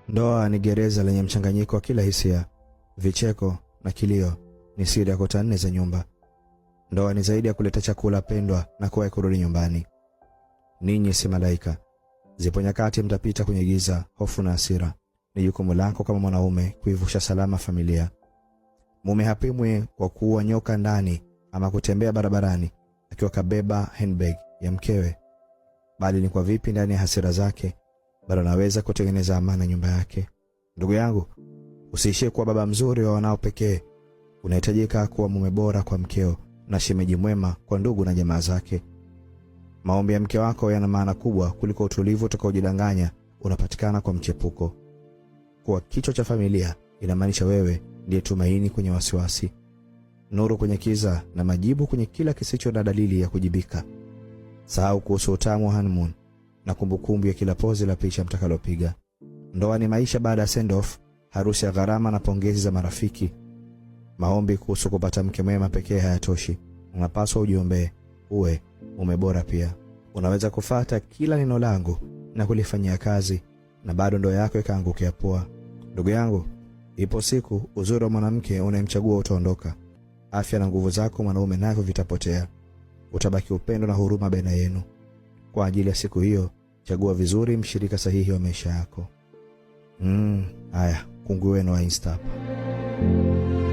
Ndoa ni gereza lenye mchanganyiko wa kila hisia, vicheko na kilio ni siri ya kuta nne za nyumba. Ndoa ni zaidi ya kuleta chakula pendwa na kuwahi kurudi nyumbani. Ninyi si malaika. Zipo nyakati mtapita kwenye giza, hofu na hasira. Ni jukumu lako kama mwanaume kuivusha salama familia. Mume hapimwi kwa kuua nyoka ndani ama kutembea barabarani akiwa kabeba handbag ya mkewe, bali ni kwa vipi ndani ya hasira zake bado anaweza kutengeneza amani nyumba yake. Ndugu yangu, usiishie kuwa baba mzuri wa wanao pekee. Unahitajika kuwa mume bora kwa mkeo na shemeji mwema kwa ndugu na jamaa zake. Maombi ya mke wako yana maana kubwa kuliko utulivu utakaojidanganya unapatikana kwa mchepuko. Kuwa kichwa cha familia inamaanisha wewe ndiye tumaini kwenye wasiwasi, nuru kwenye kiza na majibu kwenye kila kisicho na dalili ya kujibika. Sahau kuhusu utamu wa honeymoon na kumbukumbu ya kila pozi la picha mtakalopiga. Ndoa ni maisha baada ya send off, harusi ya gharama na pongezi za marafiki. Maombi kuhusu kupata mke mwema pekee hayatoshi. Unapaswa ujiombee uwe mume bora pia. Unaweza kufata kila neno langu na kulifanyia kazi na bado ndoa yako ikaangukia pua. Ndugu yangu, ipo siku uzuri wa mwanamke unayemchagua utaondoka. Afya na nguvu zako mwanaume navyo vitapotea. Utabaki upendo na huruma baina yenu. Kwa ajili ya siku hiyo, chagua vizuri mshirika sahihi wa maisha yako. Haya, kungwi wenu wa Insta hapa.